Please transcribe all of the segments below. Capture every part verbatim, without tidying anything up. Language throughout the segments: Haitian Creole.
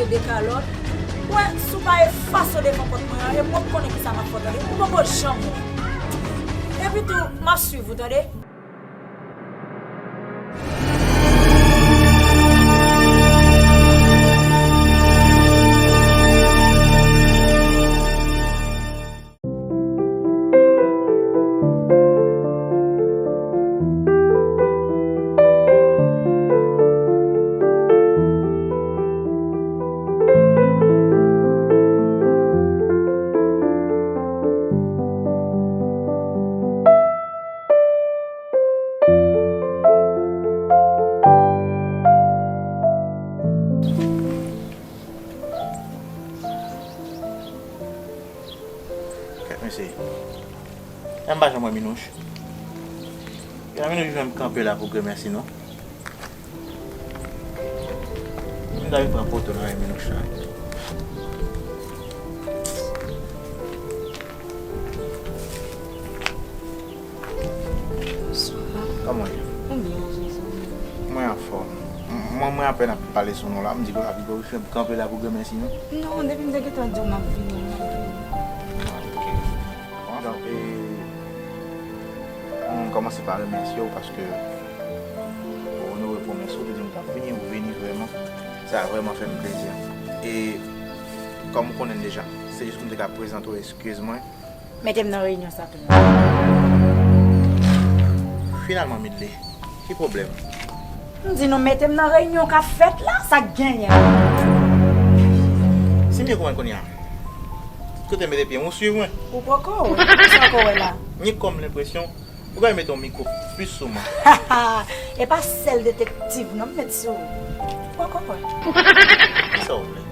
de kalòt. Mwen, si w pa efase w devan pòt mwen an, e mwen k konnen kisa m ap fè w, tande. Ou poko janm wè. Epi tou, m ap swiv ou, tande. Kèt mesye. Sa m pa janm wè Minouch. Gen Minouch ki fè m kanpe la pou granmèsi non. M ta vin pran foto nan men Minouch la. Bonswa. Kòman w ye? Mwen byen, Jezi. Mwen anfòm. M-, mwen, mwen apèn ap pale sou nou la. M di konsa, piga w fè m kanpe la pou granmèsi non. Non, depi m te gentan di w m ap vini, m ap vini. Ah, ok. Bon, donk, e, m kòmanse pa remèsye w paske ou onore pwomès ou, ou te di m w t ap vini, ou vini vrèman. Sa vrèman fè m plezi. E, kòm ou konnen m deja, se jis pou m te ka prezante w eskiz mwen. Mete m nan reyinyon sa tou. Finalman, Midley, ki pwoblèm? M di nou mete m nan reyinyon k ap fèt la, sa k genyen? Si m byen konprann kounye a, kote m mete pye m, ou swiv mwen? Ou poko wè. Kisa w poko wè la? Ni kòm lenpresyon, ou ka mete yon mikwo plis sou mwen. E pa sèl detektiv non m met sou ou. Ou poko wè. Kisa w vle?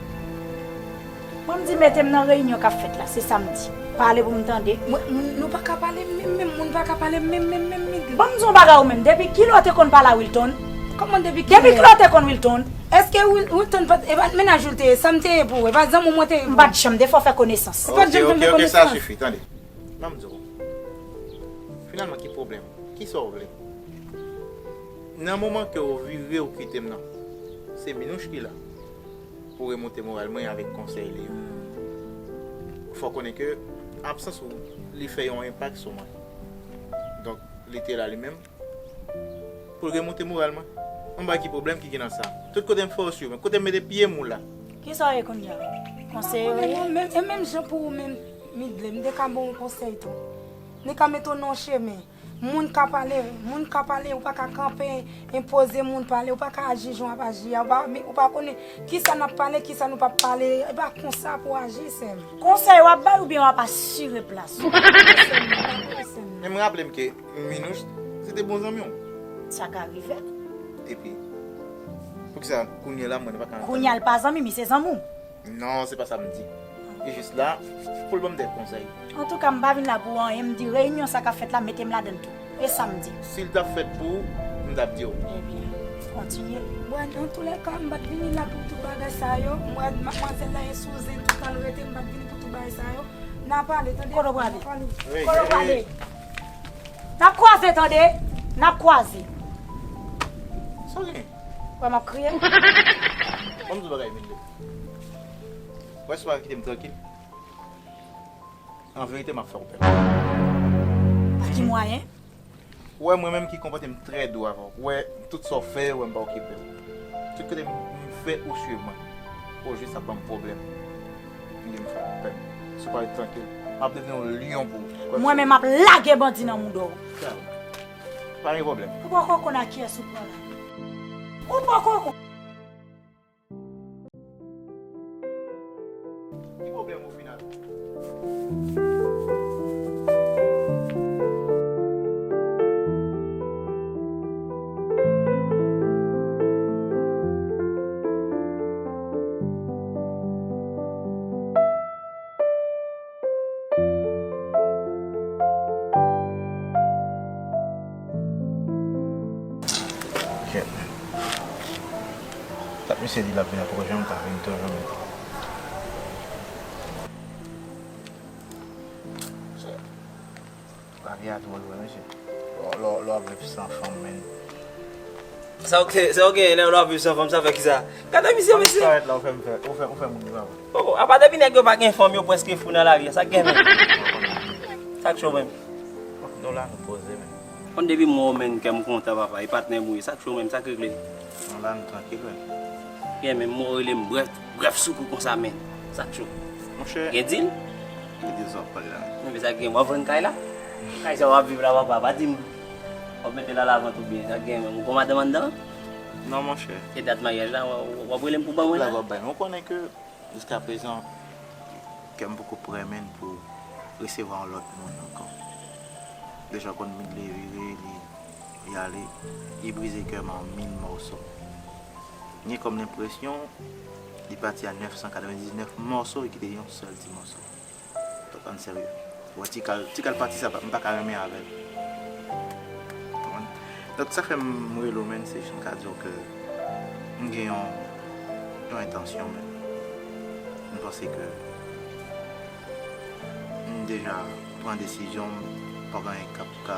Mwen m di mete m nan reyinyon k ap fèt la, se sa m di. Pale pou m tande. Mwen, moun, nou pa ka pale menm, menm, moun pa ka pale menm, menm, menm, menm. Ban m di yon bagay ou menm, depi kilè w te konn pale a Wilton? Kòman depi kilè? Depi kilè w te konn Wilton? Èske Wil-, Wilton pa t, e pa t mennaj ou l te ye, sa m te ye pou ou, e pa t zanmi w mwen te ye pou ou? M pa t janm, defwa w fè konesans. Se pa t janm, janm fè konesans. Ok, ok, ok, sa sifi, tande. Ban m di w. Finalman, ki pwoblèm? Kisa w vle? Nan moman ke w vire, w kite m nan, se Minouch ki la pou remonte moral mwen avèk konsèy li yo. Fò w konnen ke absans ou, li fè yon enpak sou mwen. Donk, li te la li menm pou l remonte moral mwen. Anba ki pwoblèm ki gen nan sa? Tout kote m fè w swiv mwen, kote m mete pye m ou la. Kisa w ye kounye a? Konseye w ye? Menm, e menm jan pou ou menm, Midley, m te ka ba w yon konsèy tou. M te ka mete w nan yon chemen. Moun ka pale, moun ka pale, ou pa ka kanpe, enpoze moun pale, ou pa ka aji jan w ap aji a, ou pa, ou pa konnen kisa n ap pale, kisa nou p ap pale, e pa konsa pou w aji, sè m. Konsèy w ap bay oubyen w ap asire plas ou? Sè m, sè m. Men m raple m ke Minouch, se te bon zanmi w. Sa ka rive. Epi, poukisa kounye a la mwen pa ka antann? Kounye a l pa zanmi m, li se zanmi w. Non, se pa sa m di. Li jis la pou l ban m de konsèy. Antouka, m pa vin la pou anyen, m di reyinyon sa k ap fèt la, mete m ladan l tou. E sa m di. Si l t ap fèt pou ou, m t ap di w. Ebyen, kontinye. Bon, antoulèka, m pa t vini la pou tout bagay sa yo. M wè madmwazèl la e sou zen toutan l rete, m pa t vini pou tout bagay sa yo. N a pale, tande? Kote w prale? N a pale. Hey, kote w prale? N ap kwaze, tande? N ap kwaze. Sa w gen? Wè m ap kriye. Ban m di w bagay, Midley. Wè si w pa kite m trankil, an verite, m ap fè w pè. Pa gen mwayen. Wè mwen menm ki konpòte m trè dou avè w. Wè tout sa w fè, wè m pa okipe w. Tout kote m, m fè, ou swiv mwen. Ou jis ap ban m pwoblèm. M di m fè w pè. Si w pa ret trankil, m ap devni yon lyon pou ou. Mwen menm, m ap lage bandi nan mouda w. Sa, pa gen pwoblèm. Ou poko konn a kiyès ou pran la. Ou poko konn. Ki pwoblèm ou final? Kèt. Dat misye di l ap vin la poko janm ka vin tou, janm. Lavi a twò dwòl, mesye. Lè w, lè w, lè w ap viv san fanm, menn. Sa w gen, sa w gen lè w ap viv san fanm, sa fè kisa? Gade misye, misye. Sa w la, ou fè m fè, ou fè, ou fè moun vivan. Oh, apa depi nèg yo pa gen fanm, yo prèske fou nan lari a, sa k gen menm? Sa k cho menm? Nou la, nou poze menm. Konn depi m wè w menm, kè m kontan, papa, e patnè m ou ye, sa k cho menm, sa k regle? Nou la, nou trankil menm. Gen menm, m wè w rele m brèf, brèf soukou konsa menm, sa k cho? Monchè. Gen dil? Ki dil sa w ap pale la menm? Men sa k gen, w ap vann kay la? Kay sa w ap viv la, papa, pa di m. W ap mete l alavant oubyen sa k gen menm? Ou gon madanm anndan? Non, monchè. E dat maryaj la, w, w, w ap rele m pou ban mwen la? W ap bay. Ou konnen ke, jiskaprezan, kè m poko prè menm pou resevwa yon lòt moun ankò. Deja w konn min li vire, li, li ale, li brize kè m an mil mòso. M gen kòm lenpresyon, li pati a nèf san katrevenndiznèf mòso, li kite yon sèl ti mòso. Donk, ann serye. Wè, ti kal, ti kal pati sa, m pa ka renmen avè l. Konprann? Donk, sa fè m rele w, menm, se jis m ka di w ke m gen yon, yon entansyon, menm. M panse ke m deja pran desizyon m, pa gen anyen k ap ka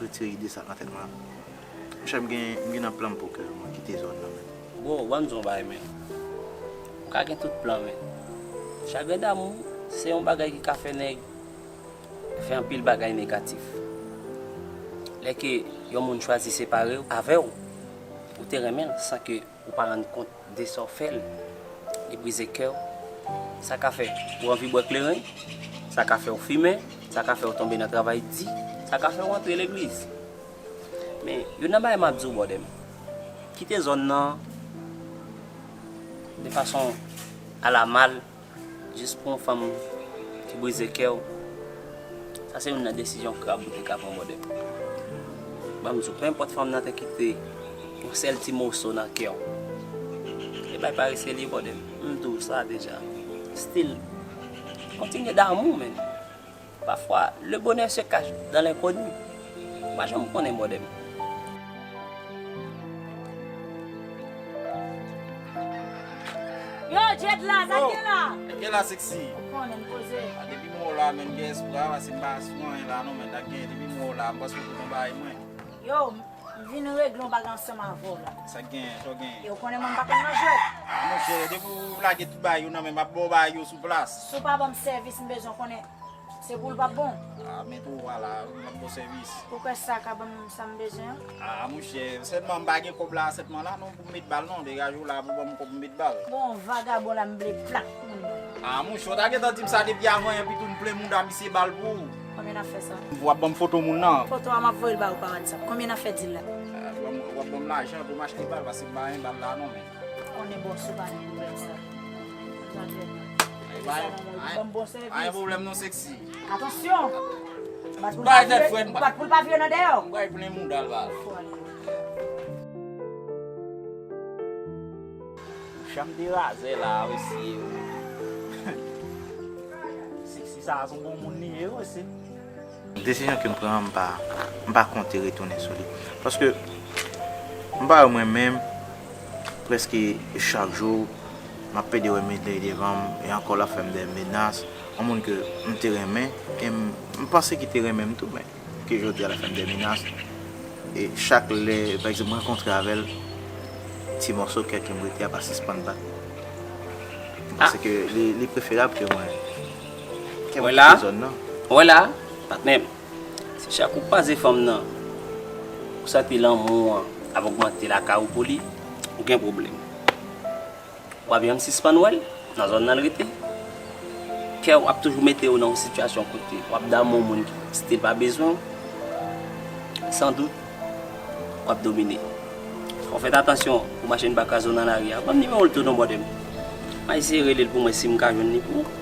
retire ide sa nan tèt mwen. Monchè, m gen, m gen nan plan m pou ke mwen kite zòn nan, menm. Bro, ban m di w yon bagay, menm. Ou ka gen tout plan, menm. Chagren damou, se yon bagay ki ka fè nèg fè anpil bagay negatif. Lè ke yon moun chwazi separe w avè w, ou te renmen l san ke ou pa rann kont de sa w fè l. Li brize kè w. Sa ka fè ou anvi bwè kleren, sa ka fè w fimen, sa ka fè w tonbe nan travay di, sa ka fè w antre legliz. Men, youn nan bagay m ap di w, brother m, kite zòn nan de fason alamal, jis pou yon fanm ki brize kè w. Sa se youn nan desizyon krab ou te ka pran, brother m. Ban m di w, penenpòt fanm nan te kite yon sèl ti moso nan kè w, e bay pa rete li, brother m. M di w sa deja. Still, kontinye damou, man. Parfois, le bonheur se cache dans l'inconnu. Ou pa janm konnen, brother m. Yo, Jed la, sa k gen la? Sa k gen la, Sexy? Ou konnen m poze. A, depi m wè w la, menm gen espwa, paske m pa sou anyen la, non, men sa k gen, depi m wè w la, m panse w pou yon bagay mwen. Yo, m vin regle yon bagay ansanm avè w la. Sa k gen, sa w gen? E w konnen mwen m pa konn nan jwèt. A, monchè, depi w lage tout bagay yo nan men m, m ap ba w bagay yo sou plas. Si w pa ban m sèvis m bezwen konnen, se pou l p ap bon. A, men tou w a la, m ap ba w sèvis. Ou kwè sa ka ban m sa m bezwen an? A, monchè, sèlman m pa gen kòb la, sèlman la, non, pou m met bal, non, degaje w la pou ban m kòb m met bal. Bon, vagabon la, m vle plak pou m. A, monchè, w ta gentan di m sa depi avan yè, pitou m plen mouda misye bal pou ou. Konbyen n ap fè sa? W ap ban m foto moun nan. Foto a m ap voye l ba ou pa WhatsApp. Konbyen n ap fè dil la? A, w ap ban m, w ap ban m lajan pou m achte bal, paske m pa gen bal la non, men. Konnen bòs ou pa gen pwoblèm sa. Sa trè byen. Ay, bay, ay, ban m bon sèvis. Ay, pwoblèm non, Sexy. Atansyon! Bat pou l pa vire, bat pou l pa vire nan dèyè w. M bay plen mouda l ba l. Fò ale. Chanm de razè la, mesye. Sexy sa, se yon bon moun li ye, mesye. Desizyon ke m pran an, m pa, m pa konte retounen sou li. Paske m pa wè mwen menm, prèske chak jou, m ap pede wè Medley devan m, e ankò l ap fè m de menas. Yon moun ke m te renmen, e m, m panse ki te renmen m tou, men ke jodi a l ap fè m de menas. E chak lè, pa egzanp, m rankontre avè l, ti mòso kè ke m rete a pa sispann bat. M panse ke li, li preferab ke mwen, ke mwen kite zòn nan. Wè la, patnè m. Si chak ou kwaze fanm nan, ou santi lanmou an ap ogmante lakay ou pou li, ou gen pwoblèm. W ap janm sispann wè l nan zòn nan l rete. Kè w ap toujou mete w nan yon sitiyasyon kote w ap damou moun ki still pa bezwen w. Sandout, w ap domine. Fò w fè atansyon pou machin pa kraze w nan lari a. Ban m nimewo l tou non, brother m. M a eseye rele l pou mwen si m ka jwenn li pou ou.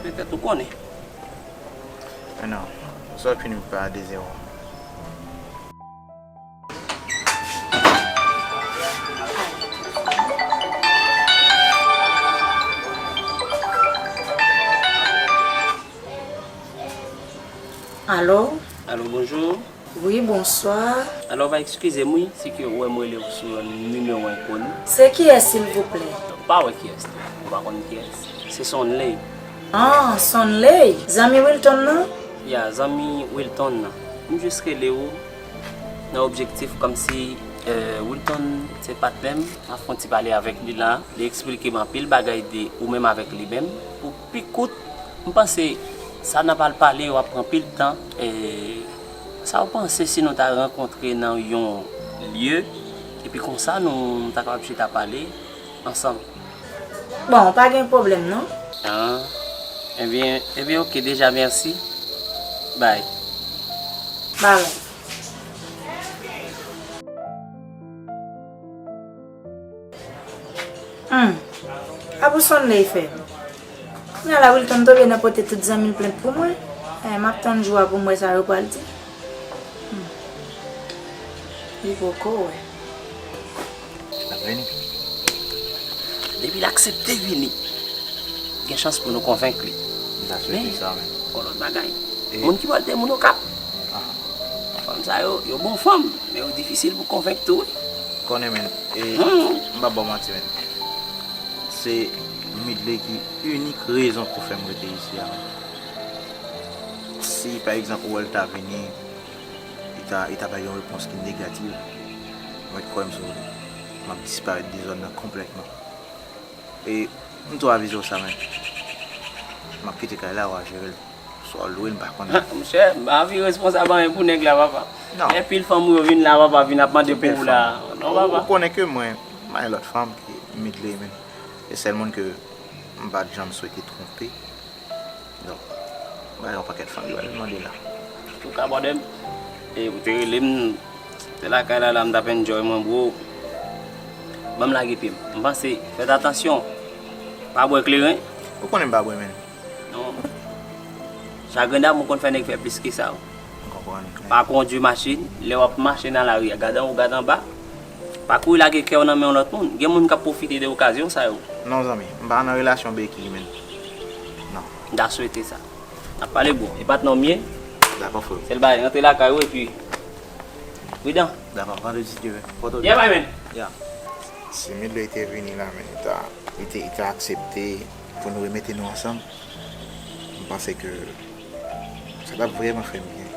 Petèt ou konnen. Men non, sa w ap fini pa de zewo. Alo? Alo, bonjou. Wi, bonswa. Alò, va eskize m, wi, si ke ou wè m rele w sou yon nimewo enkoni. Se kiyès, silvouplè? Ou pa wè kiyès, non. Ou pa konn kiyès. Se Sonley. Ah, Sonley. Zanmi Wilton nan? Ya, zanmi Wilton nan. M jis rele w nan objektif kòmsi Wilton se patnè m, m ap fè yon ti pale avèk li la. Li eksplike m anpil bagay de ou menm avèk li menm. Pou pi kout, m panse sa n ap al pale yo ap pran pil tan. E sa w panse si nou ta rankontre nan yon lye, epi konsa nou, nou ta kapab chita pale ansanm? Bon, pa gen pwoblèm non. Ah, ebyen, ebyen, oke, deja, mèsi. Bay. Bay. Hmm. A pou sonn lè fè. Kounye a la Wilton tonbe nan pote tout zanmi l plent pou mwen. Eh, m ap tann jou a pou m wè sa yo pral di. Hmm. Li poko wè. L ap vini. Depi l aksepte vini, gen chans pou nou konvenk li. M ta swete sa, men. Yon lòt bagay. Moun ki pral te moun okap. Fanm sa yo, yo bon fanm, men yo difisil pou konvenk tou wi. Konnen men, e, m p ap ba w manti men. Se Midley ki inik rezon pou fè m rete isi a men. Si pa egzanp ou wè l ta vini, li ta, li ta bay yon repons ki negatif, mwen kwè m sou, m ap disparèt de zòn nan konplètman. E m tou avize w sa men. M ap kite kay la, w a jere l. Swa w lwe l, m pa konnen. Monchè, m pa anvi responsab anyen pou nèg la, papa. Non. Lè pil fanm ou yo vin la, papa, vin ap mande pou ou la. Non, papa. Ou konnen ke mwen, m a yon lòt fanm ki Midley men. Se sèl moun ke m pa t janm swete twonpe. Donk, m pa gen yon pakèt fanm yo al mande la. Antouka, brother m, e ou te rele m, te lakay la, la, m t ap enjoy mwen, bro. Ban m lage pye m. M panse, fèt atansyon. Pa bwè kleren. Ou konnen m pa bwè, men. Non. Chagren damou konn fè nèg fè plis ke sa wi. M konprann. Pa kondwi machin, lè w ap mache nan lari a, gad anwo, gad anba. Pa kouri lage kè w nan men yon lòt moun. Gen moun k ap pwofite de okazyon sa yo. Non zanmi, m pa nan relasyon beki men. Non. M ta swete sa. N ap pale bro. E patnè w m ye. Dakò freo. Sèl bagay, rantre lakay ou epi pridan. Dakò, vandredi si Dye vle. Pòte w byen. Yeah my man. Yeah. Si Midley te vini la men, li ta, li te, li ta aksepte pou nou remete nou ansanm. M panse ke sa t ap vrèman fè m byen.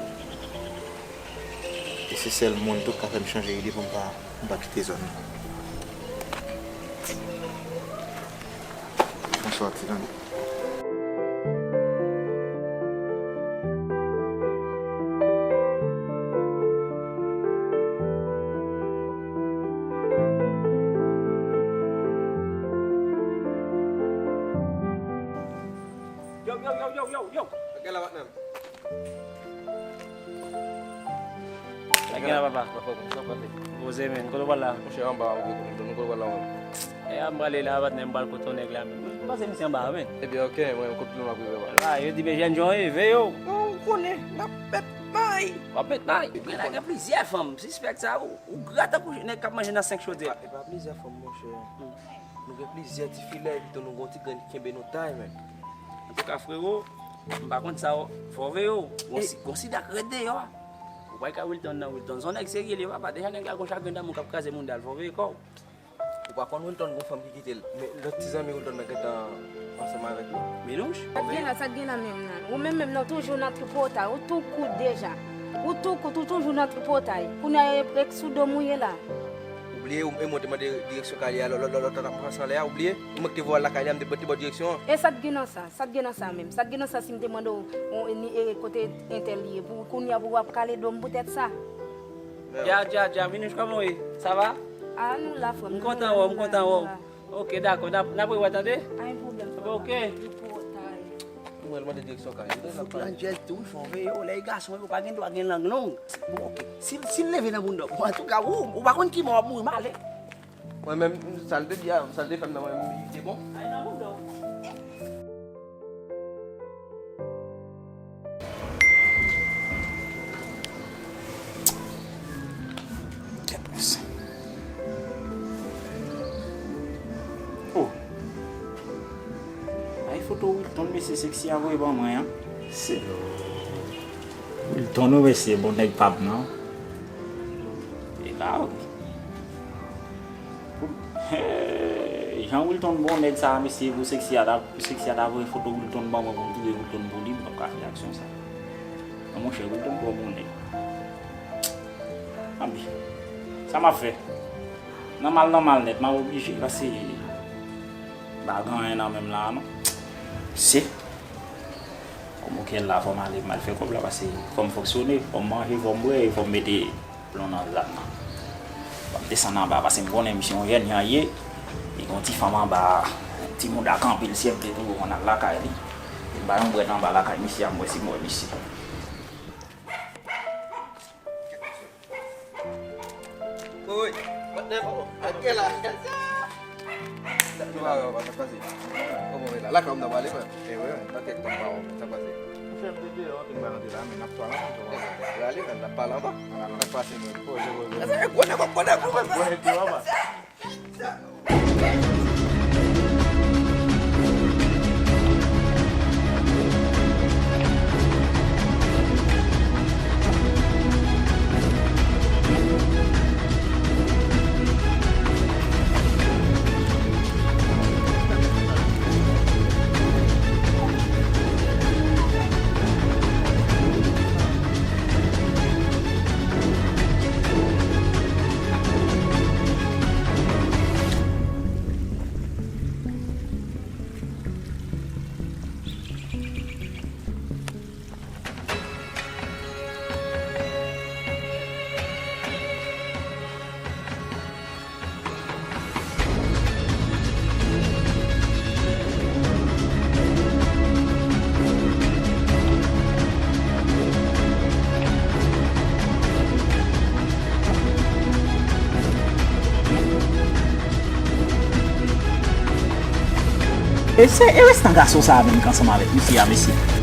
E se sèl moun tou k ka fè m chanje ide pou m pa, pou m pa kite zòn nan. Fè m sòti tande. Yo, yo, yo, yo, yo, yo. Sa k gen la patnè m? Sa k gen la papa? Sa k pase? Poze men, kote w pral la? Monchè anba a, ou gen kote w kote w pral la menm? E a m prale la patnè m pral kote yon nèg la menm. M panse misye anba a menm. Ebyen ok, mwen kote nou ap rive pral. A yo di men jèn jan w ye, veye w. Non, ou konnen, n ap met may. W ap met may? Gen la gen plizyè fanm, sispèk sa ou, ou gra tankou nèg k ap manje nan senk chodyè. E pa plizyè fanm monchè. Nou gen plizyè ti filè epi tou nou gen yon ti grenn ki kenbe nou tay menm. Antouka frewo, m pa konn sa w, fò w veye w. Gon si, gon sida k ret deyò a. Ou pa ka Wilton nan, Wilton se yon nèg serye li ye papa, deja nèg la gon chagren damou k ap kraze mounda l, fò w veye kò w. Ou pa konn Wilton gon fanm ki kite l, men lòt ti zanmi Wilton nan gentan ansanm avèk li. Minouch? Sa k gen la, sa k gen la menm nan? Ou menm menm nan toujou nan tripotay, ou tou kout deja. Ou tou kout, ou toujou nan tripotay. Kounye a e prèk sou do m ou ye la. Ou bliye, e mwen te mande direksyon kay li a, lò, lò, lò, lòt tan ap pase anlè a, ou bliye? Ou mwen ki te voye w al lakay li a, m te, te ba w direksyon an. E sa k gen nan sa? Sa k gen nan sa menm? Sa k gen nan sa si m te mande w, w, ni, e, kote entèl li ye? Pou kounye a pou w ap kale do m poutèt sa? Dja, dja, dja, Minouch, kòman w ye? Sa va? A, nou la, frè m. M kontan wè w, m kontan wè w. Ok, dakò, n ap, n ap rewè, tande? Pa gen pwoblèm, frè m. Ok. Mwen al mande direksyon kay li. Fout Landjèl tou, wi, fò w veye w, lè e gason yo pa gen dwa gen lang long. Bon, ok. Si, si l leve nan bounda w, bon, antouka, ou, ou pa konn ki mò w ap mouri, m ale. Mwen menm, sa l te di a, sa l te fè m nan mwen menm, li te bon. Ale nan bounda w. Oh. Ay foto Wilton mesye seksi a voye ban mwen an. Se Wilton wi mesye, bon nèg pa m nan. E la wi. Hey, jan Wilton bon nèg sa a mesye, pou seksi a ta, pou seksi a ta voye foto Wilton ban mwen pou m touye Wilton pou li, m p ap ka fè aksyon sa. Non monchè, Wilton twò bon nèg. Anben, Sa m ap fè? Nan mal, nan mal nèt, m ap oblije, paske m pa gen anyen nan men m la a non. Se kòm ou kè la, fò m ale, m al fè kòb la, paske fò m fonksyone, fò m manje, fò m bwè, e fò m mete plon nan zam nan. Fò m desann anba, paske m konnen misye yon jèn jan l ye, li gen yon ti fanm anba a, ti mouda kanpe l, si m te toujou konn al lakay li. M ba yon brèd anba lakay misye a, m wè si m wè misye. Wi, patnè, kòman? Ak kè la. Nou pa wè, sa pase. Kòman w ye la? Lakay ou m nan prale, frè m. E wi, nan kèk tan m pa wè w, sa pase. Monchè, m te deyò, te m pa rantre la, men n ap pale ansanm, kòman? Prale, men n ap pale anba. Sa pase, men. Poze, poze. Sa e gwo nèg w ap konnen pou mwen. Gwo nèg yo anba. E se e restan gason sa a menm ki ansanm avèk misye a, mesye.